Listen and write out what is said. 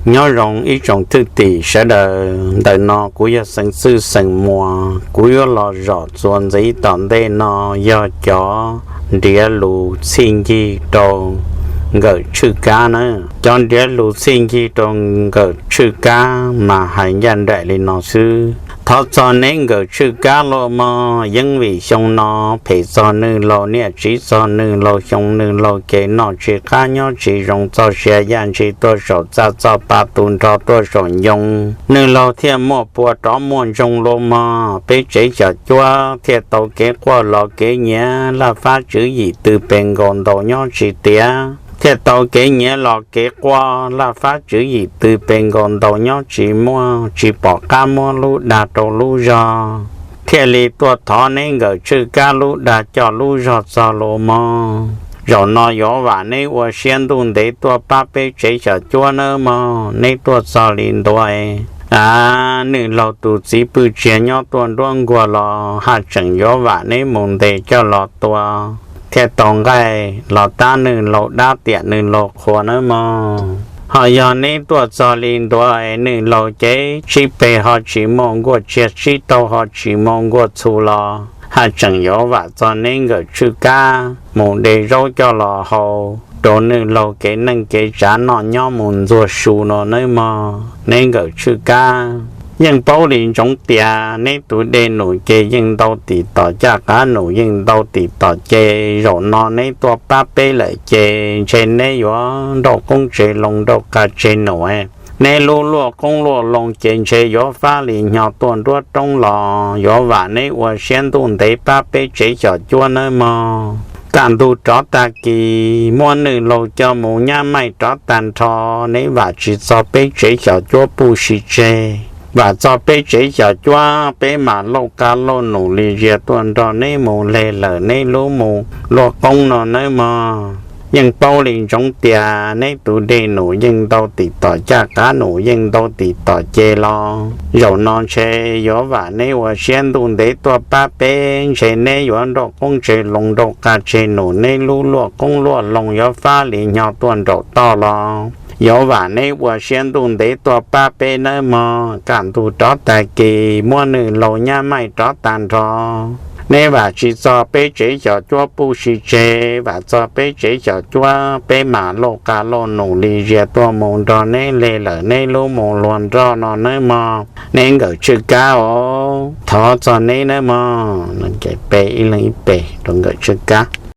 Nyob zoo ib tsoom thwj tim sawv daws, ntawm no kuv yog xeev txwj xeem muas, kuv yuav los zom txuas ntxiv tom ntej no yog cov ntiav lus txhij ncig rau nkawm Tshwj Kab na. Cov ntiav lus txhij ncig rau nkawm Tshwj Kab mas hais ncaj nraim li no xwb: Thov txog neb nkawm Tshwj Kab los mog, yeeb vim xyoo no phem txog nws laus niaj tsim, txog nws laus xyoo, nws laus kev noj tsis qab nyob tsis zoo, txoj sia yaj ntshis tuaj saum txaj, txoj pa tu nrho tuaj saum ncoo, nws laus thiaj muaj pua rov muaj ntsoog los mog. Peb tsev xyom cuab thiaj tau kev quaj los kev nyiav, laj fab tswv yim tw pes nkaus ntaus nyob tsis tiav, thiaj tau kev nyiav los kev quaj, laj fab tswv yim tw pes nkaus ntaus nyob tsis muaj, tsis pom qab muab lub dag rau lub zog, thiaj li tuaj thov neb nkawm Tshwj Kab lub dag coj lub zog txog los mog. Zaum no yuav vam neb ua siab ntuj ntev tuaj pab peb tsev xyom cuab nawb mog, neb tuaj txog li ntua, a, nws laus tus txiv pw tsiag nyob tuaj nruab nkuaj los haj tseem yuav vam neb mus ntes coj los tua thiaj tau nqaij los tab nws laus dab tiam nws laus qhua nawb mog. Ho yog neb tuaj txog li ntua, nws laus cev sib peg ho tsis muaj nkuaj tsiag, sib taug ho tsis muaj nkuaj txhu los haj tseem yuav vam txog neb nkawm Tshwj Kab mus de zaub coj los hau rau nws laus kev neej kev tsav noj nyob mus ntxuag su no nawb mog. Neb nkawm Tshwj Kab, yeej paub li ntsoov tias neb tus dej num ces yeej ntau tim tom caj, qav num yeej ntau tim tom ces, zaum no neb tuaj pab peb lawm ces ntshe neb yuav nrauj qoob tseg loo nrauj qas tseg num. Neb lub luaj qoob luaj loo ces ntshe yuav fab li hnyo tuaj nruab roob los, yuav vam neb ua siab ntuj ntev pab peb tsev xyom cuab nawb mog. Kaj ntug rov tag kis muab nws laus coj mus nyab maij rov tag nrho, neb vam tsis txog peb tsev xyom cuab puj si tseg, vam txog peb tsev xyom cuab peb mam lauj qas lauj num li zias tuaj nrog neb mus hle lawm neb lub mus luaj qoob no nawb mog. Yeej paub li ntsoov tias neb tus dej num yeej ntau tim tom caj, qav num yeej ntau tim tom ces los, zaum no ntshe yuav vam neb ua siab ntuj ntev tuaj pab peb, ntshe neb yuav nrauj qoob tseg loo nrauj qas tseg num, neb lub luaj qoob luaj loo yuav fab li hnyo tuaj nraum toj los, yuav vam neb ua siab ntuj ntev tuaj pab peb nawb mog. Kaj ntug rov tag kis muab nws laus nyab maij rov tag nrho, neb vam tsis txog peb tsev xyom cuab puj si tseg, vam txog peb tsev xyom cuab peb mam lauj qas lauj num li zias tuaj mus nrog neb hle lawm neb lub mus luag nroj no nawb mog. Neb nkawm Tshwj Kab os, thov txog neb nawb mog. Pe ib leeg ib pe rau nkawm Tshwj Kab.